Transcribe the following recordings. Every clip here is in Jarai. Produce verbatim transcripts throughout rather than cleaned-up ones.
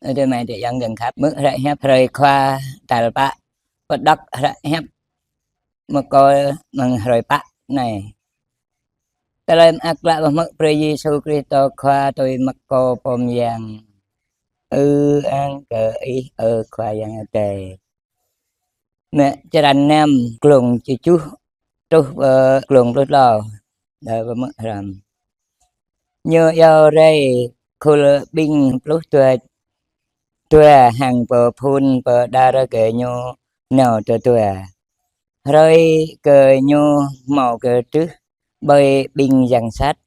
Ơ adơi amai adơi ayŏng kiăng khăp, hmư̆ hră hiăp hrơi Khua tal pă, pơđŏk hră hiăp mơkŏ mơ̆ng hrơi pă anai. Tơlơi mơak klă pơhmư̆ brơi Yêsu Krist Khua tui Markô pô mơyang. Ư-ang kơ Ih, ơ Khua Yang Adai. Mă črăn năm, glông tơjuh truh pơ glông pluh klâo. Đa pơmơ̆ hrăm. Ñu iâu rai khul ƀing pluh dua, dua hăng pơphun pơđar kơ ñu nao tơdua. Hrơi kơ ñu hmâo kơdrưh ƀơi ƀing yang sat.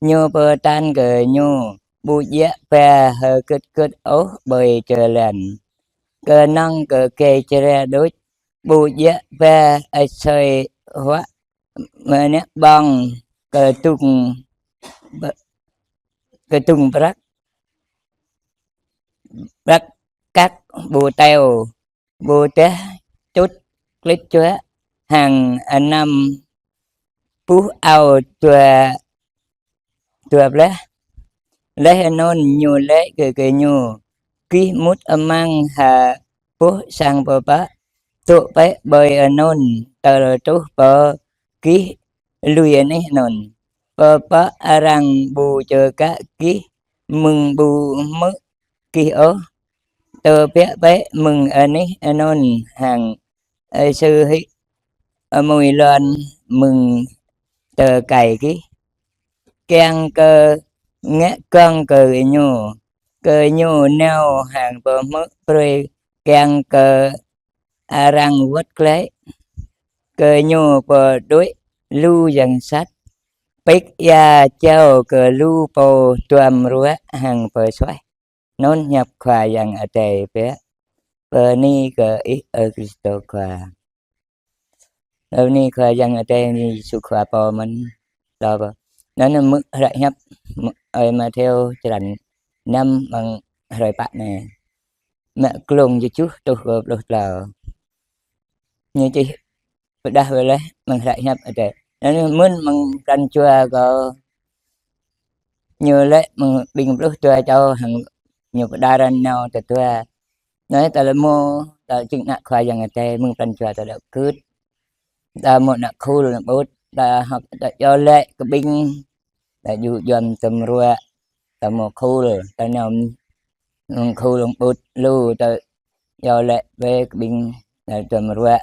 Ñu pơtă kơ ñu ƀu djă ba hơgĕt gĕt ôh ƀơi jơlan, kơnơ̆ng kơ gai jra đôč, ƀu djă ba asơi huă mơnă ƀơ̆ng, kơdung, kơdung prăk, prăk kăk ƀu teo, ƀôdah čŭt klĭt čuă hăng anăm puh ao dua, dua blah. Laih anŭn ñu laĭ kơ gơñu: Gih mŭt amăng ha boh sang pơpă, dŏ bĕ ƀơi anŭn tơl truh pơ gih lui anih anŭn. Pơpă arăng ƀu čơkă gih mơ̆ng ƀu hmư̆ gih ôh, tơbiă bĕ mơ̆ng anih anŭn hăng asưh hĭ amui lŏn mơ̆ng tơkai gih. Kiăng kơ ngă gơ̆ng kơ gơñu, gơñu nao hăng pơhmư̆ brơi kiăng kơ arăng wơ̆t glaĭ. Gơñu pơđuaĭ lu yang sat, pik ia jao kơ lu pô duăm ruă hăng pơsuaih. Anŭn hiăp Khua Yang Adai biă. Bơni kơ Ih, ơ Krist Khua. Bơni Khua Yang Adai, Yêsu Khua pô mơ̆n. Lơ pô. Anŭn hmư̆ hră hiăp, hmư̆ ơi Matthêô črăn năm mơ̆ng hrơi pă anai. Mă glông tơjuh truh pơ pluh klâo. Ñu čih pơdah wơ̆t laih mơ̆ng hră hiăp Adai. Anŭn mơ̆n mơ̆ng pran jua kơ ñu laĭ mơ̆ng ƀing pluh dua čô hăng ñu pơđar nao tơdua. Anai tơlơi mơ̆, tơlơi jing ană Khua Yang Adai mơ̆ng pran jua ta đaŏ gưt. Ta mơ̆ ană khul ană ƀut, ta hơ̆k ta iâu laĭ kơ ƀing, ta djŭ djuăm duăm ruă, ta mơ̆ khul, ta nao mơ̆ng khul mơ̆ng ƀut lu, ta iâu laĭ brơi kơ ƀing, ta duăm ruă.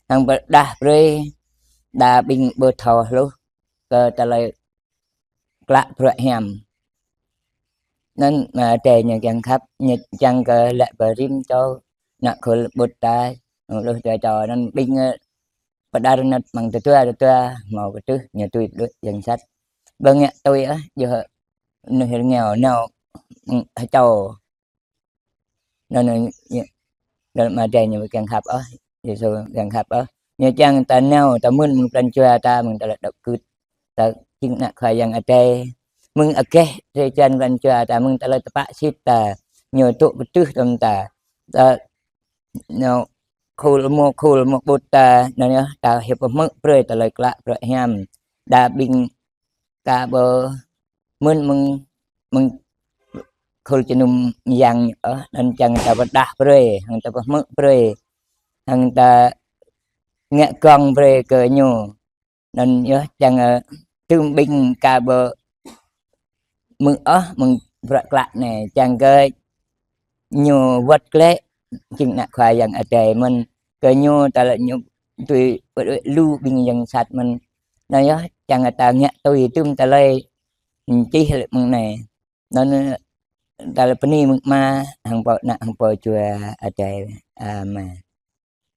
Hăng pơdah brơi, ta ƀing ƀu thâo hluh kơ tơlơi klă bruă hiam. Anŭn mơ̆ Adai ñu kiăng khăp, ñu čang kơ laĭ pơrĭm čô ană khul ƀut ta, lu dua čô anŭn ƀing, ơ, pơđar nao mơ̆ng tơdua tơdua, hmâo kơdrưh ñu tui pơđuaĭ yang sat. Ƀu ngă tui ôh, yua mơnuih rơngiao nao, ơ, hơčâo. Anŭn, anŭn, anŭn mơ̆ Adai ñu kiăng khăp ôh, Yêsu kiăng khăp ôh. Ñu čang ta nao, ta mơ̆n mơ̆ng pran jua ta, mơ̆ng tơlơi đaŏ gưt. Ta jing ană Khua Yang Adai. Mơ̆ng agaih tơčan pran jua ta, mơ̆ng tơlơi tơpă sĭt ta. Ñu tŭ pơtưh tơm ta. Ta nao khul mơ̆ khul mơ̆ ƀut ta, anŭn yơh, ta hiăp pơhmư̆ brơi tơlơi klă bruă hiam. Ta ƀing ka ƀu mơ̆n mơ̆ng, mơ̆ng khul jơnum mơyang ôh, anŭn čang ta pơdah brơi, hăng ta pơhmư̆ brơi, hăng ta ngă gơ̆ng brơi kơ ñu. Anŭn yơh čang, ơ, tơm ƀing ka ƀu hmư̆ ôh mơ̆ng bruă klă anai, čang kơ ñu wơ̆t glaĭ, jing ană Khua Yang Adai mơ̆n, kơ ñu tơlơi ñu tui pơđuaĭ lu ƀing yang sat mơ̆n. Anŭn yơh čang ta ngă tui tơm tơlơi čih lĕ mơ̆ng anai. Anŭn tơlơi bơni mơ̆ng Ama, hăng Pô, Ană, hăng Pô Jua Adai. Amen.